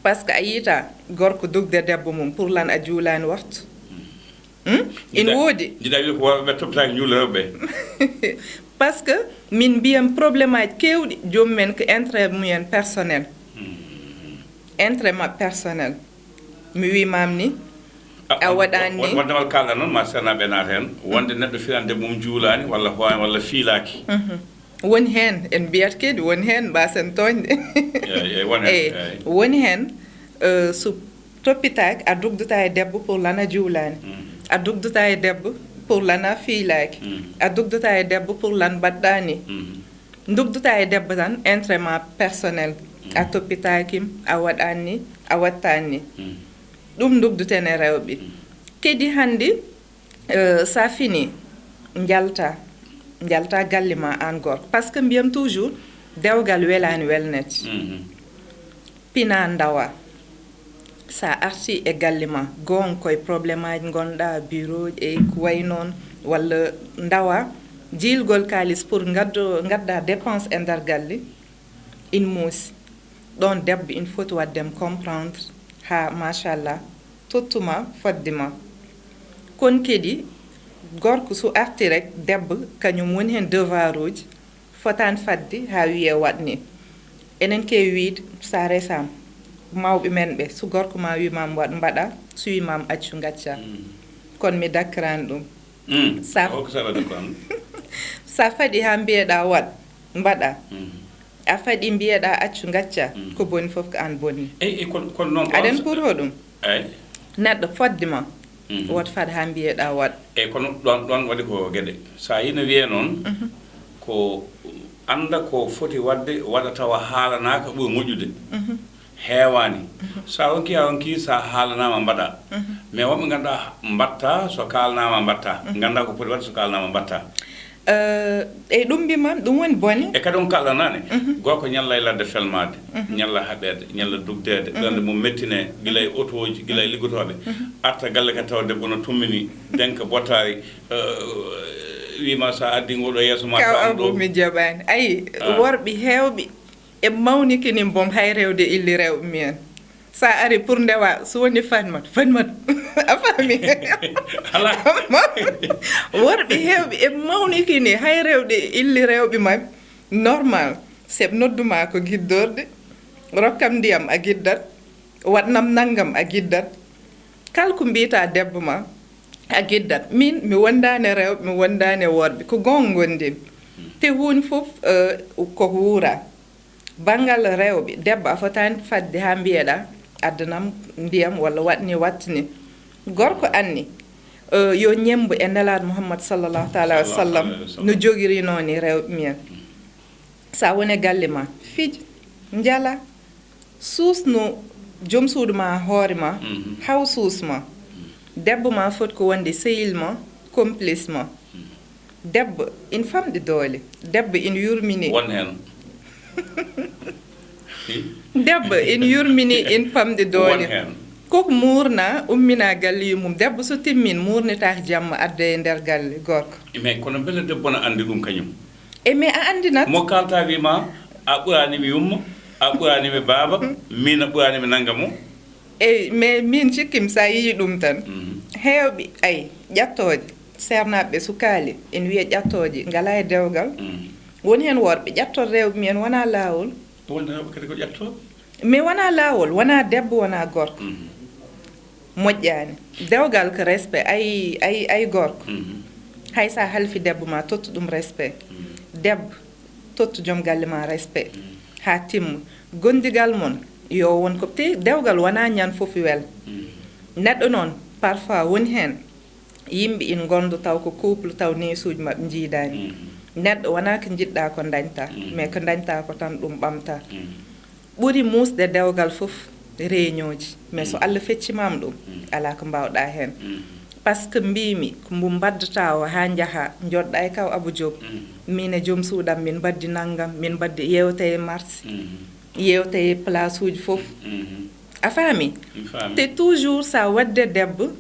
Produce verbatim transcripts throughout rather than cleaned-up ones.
Parce que a yiita gorko dogde debbo mum pour lan a juulaani waxtu. Hmm? Ina woodi. Jiɗa wiide ko worɓe ɓe toppitaaki njuula rewɓe. Parce que min mbiyan problème aji keewɗi joom men ko intérêt mumen personnel. Intérêt ma personnel. Mi wi mam ni a waɗani ni. Wonde wal kalɗa noon ma sernaɓe naata heen wonde neɗɗo firani debbo mum juulaani walla hoani walla fiilaaki. Woni heen en mbiyat kadi woni heen mbasen tooñde. Eyi, woni heen. So toppitaaki a dugdata e debbo pour lana juulaani. A dugdata e debbo pour lana fiilaaki. A dugdata e debbo pour lan mbaɗɗaani. Dugdata e debbo tan intérêt ma personnel. A toppitaaki a waɗaani a wattaani. Ɗum dugduten e rewɓe. Kadi hannde sa fini njalta njalta galle ma aan gorko parce que mbiyam toujours dewgal welaani welnete. Pina ndawa sa arti e galle ma goon koye problème aji ngonɗa bureau ji e ko way noon walla ndawa jiilgol kaalis pour ngaddo ngadda dépense e nder galle. In muusi ɗoon debbo ina foti waɗdem comprendre haa machallah tottuma fodde ma. Kono kadi gorko so arti rek debbo kañum woni heen devoir uji. Fotaani fadde haa wiyee waɗ ni. Enen keewi wiyde sa resaama mawɓe men ɓe so gorko ma wii mam waɗ mbaɗa so wii mam accu ngacca. Kono mi dakkiraani ɗum. Sa faɗi haa mbiyeɗa waɗ mbaɗa. A faɗi mbiyeɗa accu ngacca. Ko boni fof ko aan bonni. Aɗen pour hoɗum? Neɗɗo fodde ma woto fad haa mbiyeɗa waɗ. Eyi kono ɗon ɗon waɗi ko geɗe so a yino wiyee noon ko annda ko foti waɗde waɗa tawa haalanaaka ɓuri moƴƴude. Heewaani. So a wonkii a wonkii so a haalanaama mbaɗaa. Mais wonɓe ngannduɗaa mbaɗtaa so kaalanaama mbaɗtaa. Nganndaa ko poti waɗde so kaalanaama mbaɗtaa. Eyi ɗum mbimam ɗum woni bone. E kadi on kaalɗaa naane. Gorko ñalla e ladde felmaade, ñalla haɓeede, ñalla dugdeede, ɓernde mum mettinee, gila e otooji, gila e liggotooɓe. Arta galle kadi tawa debbo no tummini, denka bottaari, wima so a addi ngoɗo yeeso ma. Kaw Abou mi jaɓaani. Ayi, worɓe heewɓe. Eɓe mawnikini boom hay rewde illi rewɓe mumen. So a arii pour ndewa so woni Fatmata Fatmata a faami. Worɓe heewɓe eɓe mawnikini hay rewde illi rewɓe maɓɓe. Normal so eɓe noddu ma ko giddorde, rokkam ndiyam a giddat, waɗnam nanngam a giddat. Kala ko mbiyta debbo ma a giddat. Min mi wondaani e rewɓe mi wondaani e worɓe ko goonga ngonndin. Te huunde fof ko wuura. Banngal rewɓe debbo a fotaani fadde haa mbiyeɗa addanam ndiyam walla waɗ ni watt ni. Gorko anni yo ñemmbu e Nelaaɗo Muhammad sallallahu taala wa sallam no jogirinoo ni rewɓe mumen. So a woni e galle ma fij njala suusnu joom suudu ma hoore ma haw suus ma. Debbo ma foti ko wonde sehil ma complice ma. Debbo ina famɗi doole. Debbo ina yurmini. Won heen. Debbo ina yurmini ina famɗi doole. Koko muurna ummina galle yummum debbo so timmin muurnitaaki jamma adda e nder galle gorko. Mais kono mbele debbo no anndi ɗum kañum? E mais a anndinat mo kalta wima a ɓurani mi yumma a ɓurani mi baaba min a ɓurani mi nanga mo. Eyi mais min cikkimi sa yii ɗum tan heewɓe ay ƴattooje seernaaɓe ɓe sukaali ene wiya ƴattooje ngala e dewgal. Woni heen worɓe ƴattor rewɓe mumen wona laawol. Wonde rewɓe kadi ko ƴattooɓe. Mais wona laawol wona debbo wona gorko. Moƴƴaani. Dewgal ko respect ay ay ay gorko. Hay sa halfi debbo ma tottu ɗum respect. Debbo tottu joom galle ma respect. Haa timma. Gondigal mon yo won ko te dewgal wona ñan fof wel. Neɗɗo noon parfois woni heen yimɓe ina ngonda taw ko couple taw neesuuji maɓɓe njiidaani. Neɗɗo wona ko njiɗɗa ko dañta mais ko dañta ko tan ɗum ɓamta. Ɓuri muusde dewgal fof reñooji mais so Allah feccimam ɗum alaa ko mbaawɗa heen. Par ce que mbimi ko mbo mbaddata o haa njaha njoɗɗa e kaw Abou Diop. Min e joom suudam min mbaddi nanngam min mbaddi yewte e marse yewte e place uji fof. A faami? Te toujours sa wadde debbo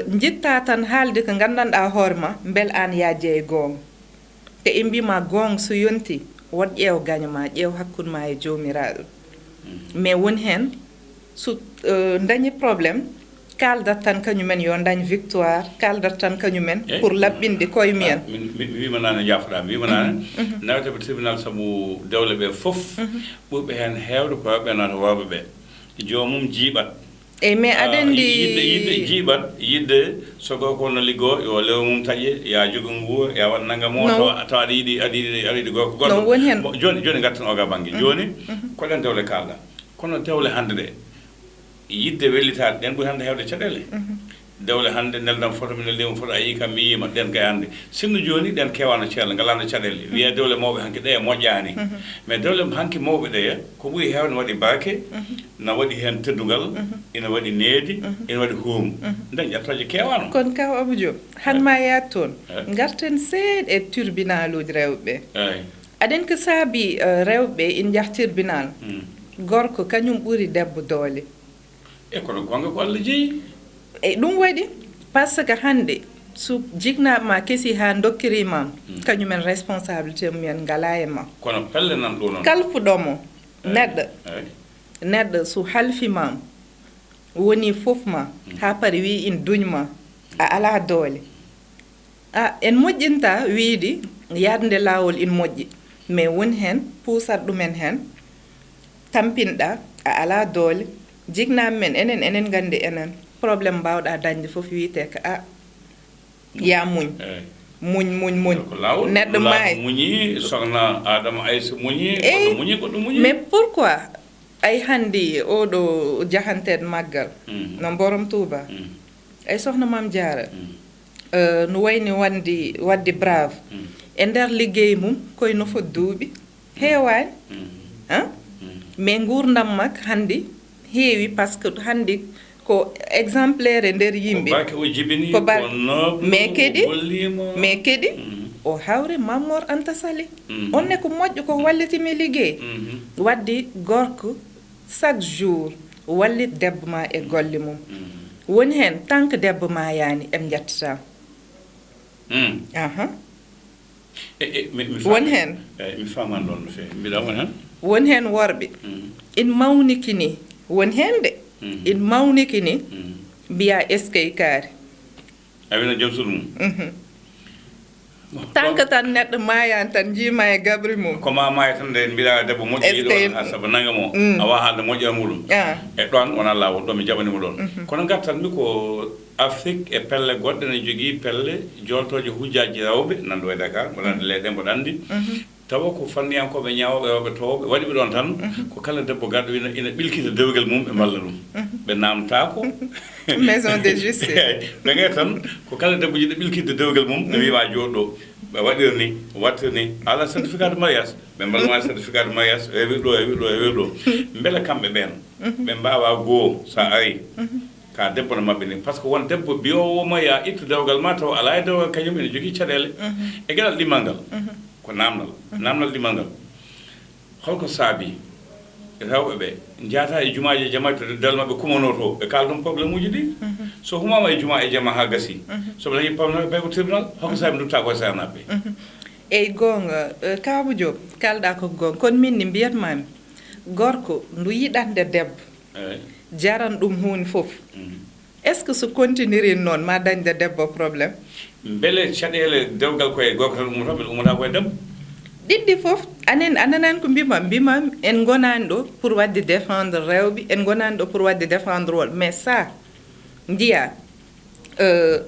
njitta tan haalde ko nganndanɗa hoore ma mbel aan yajje e goonga. Te ɓe mbima goonga so yonti woto ƴeew gaño ma ƴeew hakkunde ma e joomiraaɗo. Mais won heen so eh, dañi problème, kaaldat tan kañumen yo dañ victoire, kaaldat tan kañumen pour laɓɓinde koye mumen. Mi wiima naane, jaafoɗaa, mi wiima naane, naweteeɓe tribunal sabu dewle ɓe fof, ɓurɓe heen heewde ko rewɓe nawata worɓe ɓe. Joomum jiiɓat. Eyi, mais aɗa anndi yiɗde jiiɓat, yiɗde so gorko no liggoo, yo lew mum taƴe, ya jogo nguur, ya waɗ nangam o, tawa tawa aɗa yiɗi aɗa yiɗi aɗa yiɗi gorko goɗɗo. Non, woni heen. Jooni jooni ngarten oga bannge. Jooni ko ɗen dewle kaalɗa. Kono dewle hannde ɗe, yiɗde wellitaade, ɗen ɓuri hannde heewde caɗeele. Dewle hannde, neldan foto, mi neldii mo foto, a yii kam, mi yiima, ɗen kay hannde. Sinno jooni ɗen keewaano ceerle, ngalaano caɗeele. Wiyee dewle mawɓe hanki ɗe moƴƴaani. Mais dewle hanki mawɓe ɗe, ko ɓuri heewde no waɗi barke, no waɗi heen teddungal, ina waɗi needi, ina waɗi hurum. Nden ƴattooje keewaano. Kono kaw Abou Diop, han ma yaat toon, ngarten seeɗa e tribunal uji rewɓe ɓe. Aɗen ko saabi eh, rewɓe ɓe ina njah tribunal. Gorko kañum ɓuri debbo doole. E kono goonga ko Allah jeyi. E ɗum waɗi, par ce que hannde so jiknaaɓe ma kesi haa ndokkiri ma, kañumen responsabilité mumen ngalaa e ma. Kono pelle nan ɗo noon. Kalfuɗo mo neɗɗo, neɗɗo so halfi ma, woni fof ma, haa pari wii in duñ ma, a alaa doole. A en moƴƴinta wiyde yaadnde laawol ina moƴƴi, mais won heen puusat ɗumen heen, tampinɗa, a alaa doole, jiknaaɓe men enen, enen nganndi enen, problème mbaawɗa dañde fof wiyetee ko a, ya muñ, muñ, muñ, muñ, neɗɗo maayi. Muñi, sohna Adama Aysa muñi, goɗɗo muñi, goɗɗo muñi. Mais pourquoi ay hannde oɗo jahanteeɗo maggal, no Borom Tuuba, ay sohna Maam Jaara, eh, no wayni wandi wadde brave e nder liggey mum koye no foti duuɓi heewaani. Ah, mais nguurndam makko hannde heewi, par ce que hannde ko exemplaire e nder yimɓe. Ko barke o jibini, ko barke. Ko noble, mais kadi o holliima. Mais kadi o hawre Mammor Anta Sali. On ne ko moƴƴo, ko wallitimi liggey. Wadde gorko chaque jour wallit debbo ma e golle mum. Woni heen tant que debbo maayaani en njattata. Aha. E, e, mi, mi Won heen. Eyi, mi faman ɗon no feewi. Mbiɗa won heen. Won heen worɓe in mawnikini, won heen de in mawnikini, mbiya eskey kaari. A wina joom suudu mum. Tant que tan neɗɗo maayaani tan njiima e gabri mum. Ko ma maaya tan nde mbiɗa debbo moƴƴo yiɗo. Eskey. Ha sabu nanga mo a wawa haalde moƴƴo e muɗum. E ɗon wona laawol ɗo mi jaɓanimo ɗon. Kono ngartan mi ko Afrique e pelle goɗɗe ne jogii pelle joltooje hujjaaji rewɓe nanɗo e Dakar mboɗo anndi leyɗe mboɗo anndi. Tawa ko fanniyankooɓe ñaawooɓe rewɓe towooɓe waɗi ɓe ɗon tan. Ko kala debbo garɗo ina ina ɓilkita dewgel mum ɓe mballa ɗum. Ɓe namtaako. Maison de justice. Ɓe ngaya tan ko kala debbo jiɗɗo ɓilkitde dewgel mum ɓe wiwa jooɗo. Ɓe waɗir ni, wattir ni, ala certificat de mariage. Ɓe mbaɗ ma certificat de mariage e wirɗo e wirɗo e wirɗo. Mbele kamɓe ɓeen ɓe mbawa goo sa ari ka debbo no maɓɓe ni, par ce que won debbo biyowo ma ya ittu dewgal ma taw ala e dewgal kañum ene jogii caɗeele. E geɗal ɗimmal ngal ko namdal. Namdal ɗimmal ngal, holko saabi rewɓe ɓe njahata e jumaaji e jama to dal maɓɓe kumano to ɓe kaala ɗum problème uji ɗi? So humama e juma e jama ha gasi, soɓe dañi problème ɓe ko tribunal, holko saabi dutta ko e seernaaɓe ɓe? Eyi goonga. Kaaba Joop, kalɗa ko goonga, kono min ni mbiyatmami gorko ndu yiɗande debbo jaran ɗum huunde fof. Est ce que so continue ri noon ma dañde debbo problème? Mbele caɗeele dewgal koye gorko tan ummata mbele ummata koye debbo? Ɗiɗɗi fof anen a nanani ko mbima mbima en gonani ɗo pour wadde défendre rewɓe, en gonani ɗo pour wadde défendre worɓe, mais sa njiya euh,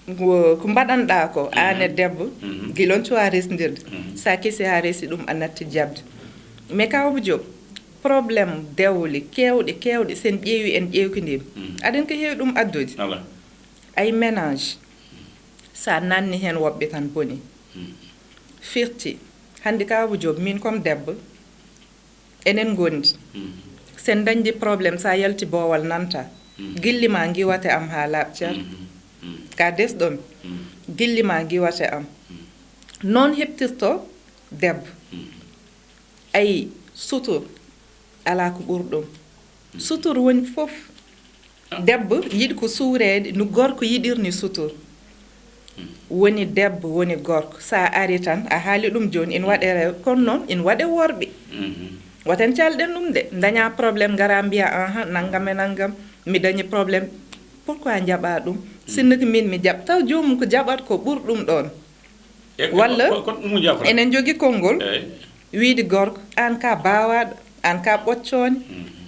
ko ko mbaɗanɗa ko an e debbo gila on cuwa resdirde, sa kesi ha resi ɗum a natti jabde. Mais kaw Abou Diop, problème dewle kewɗe kewɗe sen ƴeewi en ƴeewkindima aɗen ko heewi ɗum addude. Ay ménage sa nanni hen woɓɓe tan boni. Firti hande kaw Abou Diop, min comme debbo enen gondi, sen dañdi problème sa yalti boowal nanta gilli ma giwate am ha laaɓ cer. Ka desɗomi gilli ma giwate am. Noon heɓtirto debbo. Ayi, sutur alaa ko ɓuri ɗum. Sutur woni fof. Debbo yiɗi ko suureede no gorko yiɗirni sutur. Woni debbo woni gorko, so a ari tan a haali ɗum jooni ina waɗe rewɓe kono noon ina waɗe worɓe. Waten calɗen ɗum de, daña problème, ngara mbiya, "Aha, nangam e nangam, mi dañi problème." Pourquoi jaɓa ɗum? Sinno ko min mi jaɓ, taw joomum ko jaɓat ko ɓur ɗum ɗon. E, e, walla ko, ko, ko ɗum jaɓata. Enen jogi konngol, eyi, wiide gorko, "Aan ka baawaɗo, aan ka ɓoccooni."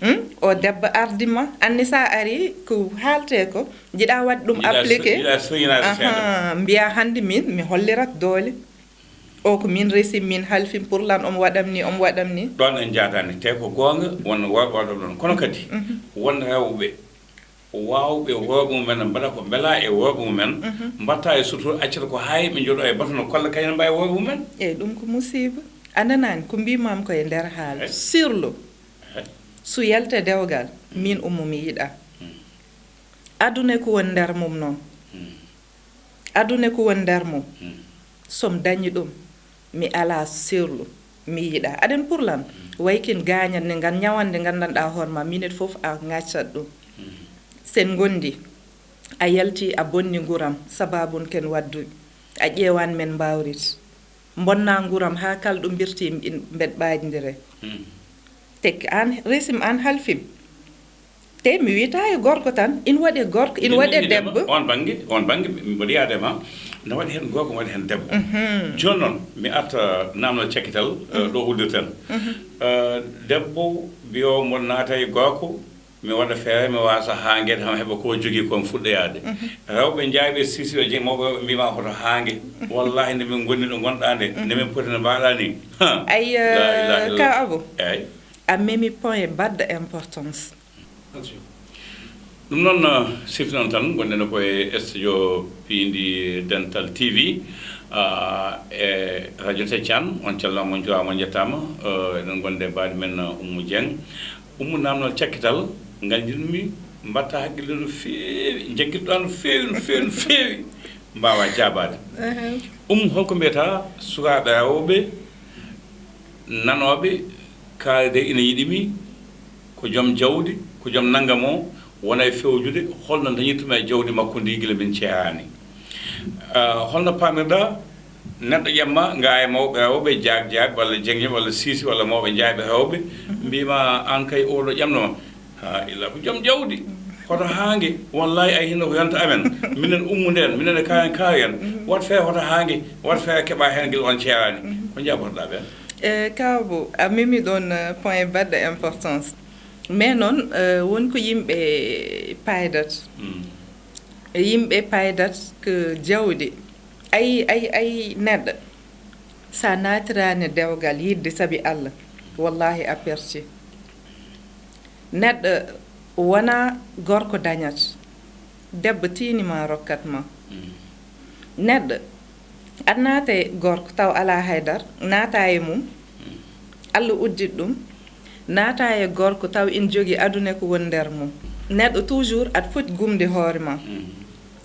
Hmm? O debbo ardi ma, anni sa ari ko haalte ko, jiɗa waɗ ɗum appliqué. Jiɗa so-, jiɗa soyinaade seeɗa. Aha, mbiya hannde min, mi hollirat doole. O ko min resi, min halfin pour lan omo waɗam ni, omo waɗam ni. Ɗon en jaadaani, te ko goonga, won worɓe waɗa ɗon. Kono kadi, won rewɓe waawɓe worɓe mumen, mbaɗa ko mbela e worɓe mumen, mbatta e sutura, accata ko haay, ɓe njoɗo e bato no kolla kañum mbawi worɓe mumen. Eyi, ɗum ko musiba. Andanani, ko mbimam ko e nder haala. Eyi. Sirlu. Eyi. So yalte dewgal, min ummo mi yiɗa. Aduna ko woni nder mum noon. Aduna ko woni nder mum. Som dañi ɗum, mi alaa sirlu, mi yiɗaa. Aɗen pour lan? Waykin gaañan ne ngan ñawande nganndanɗaa hoore ma, minute fof a ŋaccat ɗum. Sen ngondi, a yalti, a bonni nguram, sababun ken waddu, a ƴeewan men mbawrit. Mbonna nguram haa kala ɗo mbirti mbeɗ ɓaajndire. Tekki aan resim, aan halfim. Te mi wiyata e gorko tan, ina waɗe gorko, ina waɗe debbo. On bannge, on bannge, mi mbaɗi yaade ma, ina waɗi heen gorko, ina waɗi heen debbo. Jooni noon, mi arta naamnal cakkital, eh, ɗo uddirten. Eh, debbo mbiyo mo naata e gorko, mi waɗa feere, mi wasa haangeede, hamo heɓa ko jogii ko mi fuɗɗoyaade. Rewɓe njaayɓe sisi o jeyi mawɓe, mbiima hoto haange. Wallahi, nde min ngonni ɗo ngonɗaa nde, nde min poti no mbaɗaa ni. Ha. Ay, eh, la ilaha illallah. Ka Abu. Eyi. A memi point baɗɗo importance. Ɗum noon, eh, sifti noon tan, ngonɗen ko e studio piindi Dental T V, ah, e Radio Teccan. On calminaama, on njuuraama, on njettaama. Eh, eɗen ngonde e mbaadi men, eh, Oumou Dieng. Oumou, naamnal cakkital ngal njiɗmi mbaɗta hakkille no feewi, njaggitoɗaa no feewi, no feewi, no feewi, mbaawa jaabaade. Oumou, holko mbiyata sukaaɓe rewɓe nanooɓe kaari de ina yiɗi mi, ko joom jawdi, ko joom nanngam o, wona e fewjude holno dañirtumi e jawdi makko ndi gila min ceeraani. Ah, holno paamirɗa neɗɗo ƴamma nga e mawɓe rewɓe, jaag jaag walla jeŋ walla siisi walla mawɓe njaayɓe rewɓe, mbiima aan kay oɗo ƴamno ma. Ha, illa ko joom jawdi. Hoto haange. Wallahi, ay hinno ko yonta amen. Minen ummude en, minen e kaaren kaari en. Wat feere hoto haange, wat feere keɓa heen gila on ceeraani. Ko njabotoɗaa ɓeen? Eh, Kaaw Bo, a memi ɗoon, eh, point baɗɗo importance. Mais noon, eh, won ko yimɓe paydat. Yimɓe paydat ko jawdi. Ay, ay, ay, neɗɗo, sa naatiraani dewgal yiɗde sabi Allah, wallahi a perti. Neɗɗo wona gorko dañat, debbo tiini ma rokkat ma. Neɗɗo aɗa naata e gorko taw alaa haydar, naata e mum, Allah uddit ɗum, naata e gorko taw ina jogii aduna ko woni nder mum. Neɗɗo toujours aɗa foti gumde hoore ma.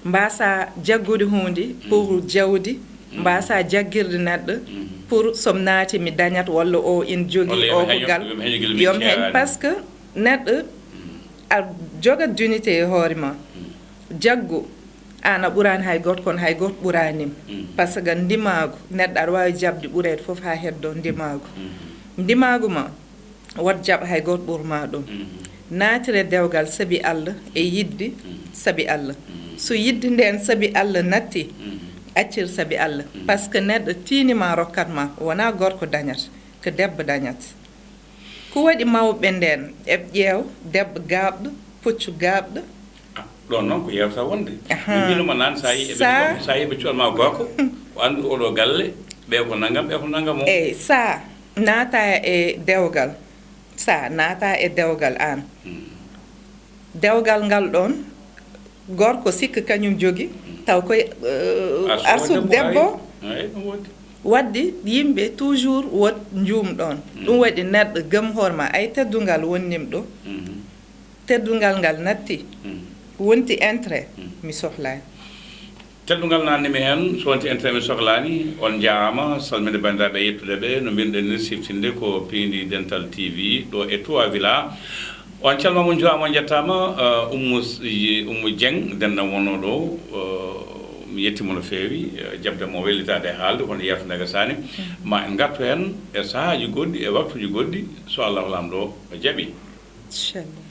Mbasa jaggude huunde pour jawdi, mbasa jaggirde neɗɗo pour som naati mi dañat walla o ina jogii o ko gal. Yom heñ, parce que neɗɗo a jogat dignité e hoore ma. Jaggu, aan a ɓuraani hay gooto, kono hay gooto ɓuraanim. Parce que ndimaagu, neɗɗo aɗa waawi jaɓde ɓureede fof haa heddoo ndimaagu. Ndimaagu ma, wat jaɓ hay gooto ɓurma ɗum. Naatire dewgal sabi Allah e yiɗde sabi Allah. So yiɗde ndeen sabi Allah natti, accir sabi Allah. Parce que neɗɗo tiini ma rokkat ma, wonaa gorko dañat, ko debbo dañat. Ko waɗi mawɓe ndeen, eɓ ƴeew debbo gaaɓɗo, puccu gaaɓɗo. Ah, ɗoon noon ko yeewta wonde. Ahaa. Mi wiino ma naan, sa yii eɓe sa cuwa-, sa yii ɓe cuwat ma gorko, ko anndu oɗo galle, ɓe ko nanngam, ɓe ko nanngam o. Eyi, sa naata e dewgal, sa naata e dewgal aan. Dewgal ngal ɗoon, gorko sikka kañum jogi, taw koye, eh, arsuɓe debbo. Eyi, ɗum woodi. Waɗde yimɓe toujours wot njuum ɗoon. Ɗum waɗi neɗɗo gëm hoore ma, ay teddungal wonnim ɗo. Teddungal ngal natti, wonti intérêt, mi sohlaani. Teddungal naatnimi heen, so wonti intérêt mi sohlaani. On njaaraama, salminde banndiraaɓe e yettude ɓe. No mbiyɗen ni, siftinde ko piindi Dental T V ɗo e Trois Villa. On calmaama, on njuuraama, on njettaama. Eh, Oumou S-, Oumou Dieng, denɗam wonnoo ɗo, eh, Mi yetti mo no feewi, eh, jaɓde mo wellitaade e haalde, kono yeewtere nde gasaani. Ma en ngartu heen e sahaaji goɗɗi, e waktuuji goɗɗi, so Allahu Laamɗo jaɓii. Inchallah.